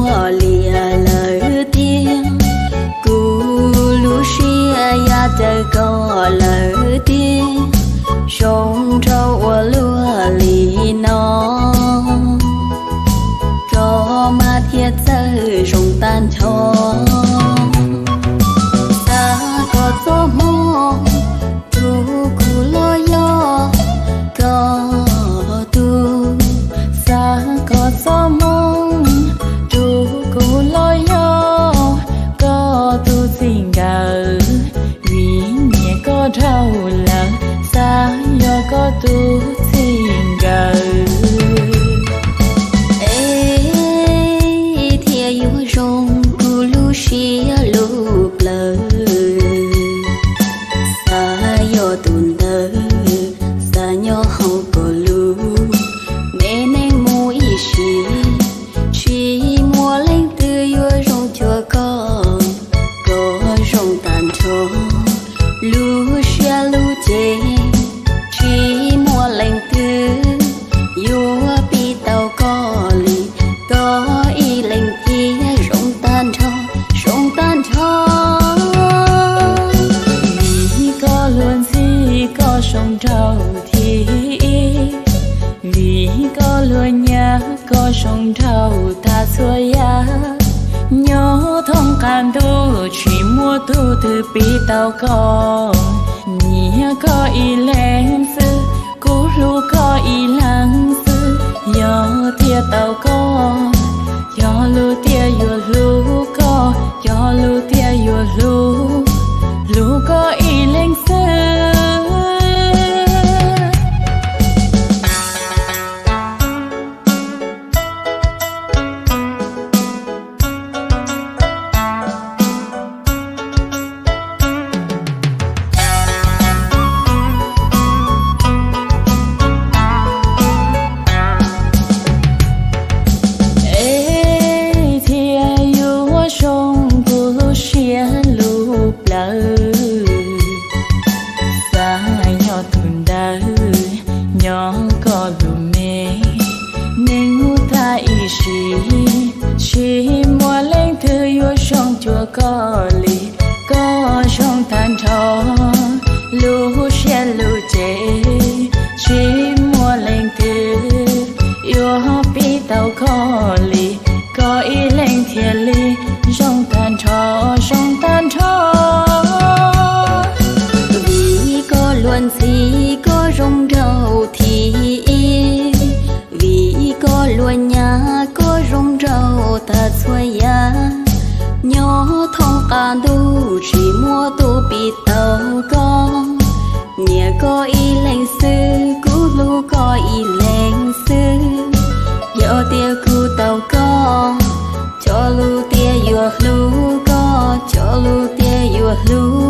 Koj liam lawm tiag, kuv lub siab ya raws koj lawm tiag, zoo nraug ua luaj li no, rov mas thiaj txawj zoo tag nrho. Xav koj txoj hmoo, rau kuv los yog koj tug. Xav koj txoj hmoo, rau kuv los yog koj tug txij nkawm. Vim nyiam koj dhau lawm, xav yog koj tug txij nkawm. Es thiaj yuav zoo kuv lub siab lub plawv. Xav yog tus ntawd, xav nyob hauv koj lub me neej mus ib sim, tsis muaj leej twg yuav zoo cuag koj, koj zoo tag nrho lub siab lub cev, tsis muaj leej twg yuav piv tau koj li, koj ib leeg thiaj zoo tag nrho, zoo tag nrho. Vim koj luag ntxhi koj zoo nraug thib ib, vim koj luag nyav koj zoo nraug tag txhua yam. Nyob thoob qab ntuj tsis muaj tug twg piv tau koj, nyiam koj ib leeg xwb, kuv hlub koj ib leeg xwb. Yog tias tau koj, cog lus tias yuav hlub koj, cog lus tias yuav hlub, hlub koj ib leeg xwb. Es thiaj yuav zoo kuv lub siab lub plawv. Xav yog tus ntawd nyob koj lub me neej mus tag ib sim, tsis muaj leej twg yuav zoo cuag koj li, koj zoo tag nrho lub siab lub cev, tsis muaj leej twg yuav piv tau koj li, koj ib leeg thiaj li zoo tag nrho, zoo tag nrho. Vim koj luag ntxhi koj zoo nraug thib ib, vim koj luag nyav koj zoo nraug tag txhua yam. Nyob thoob qab ntuj tsis muaj tus piv tau koj, nyiam koj ib leeg xwb, kuv hlub koj ib leeg xwb. Yog tias kuv tau koj, cog lus tias yuav hlub koj, cog lus tias yuav hlub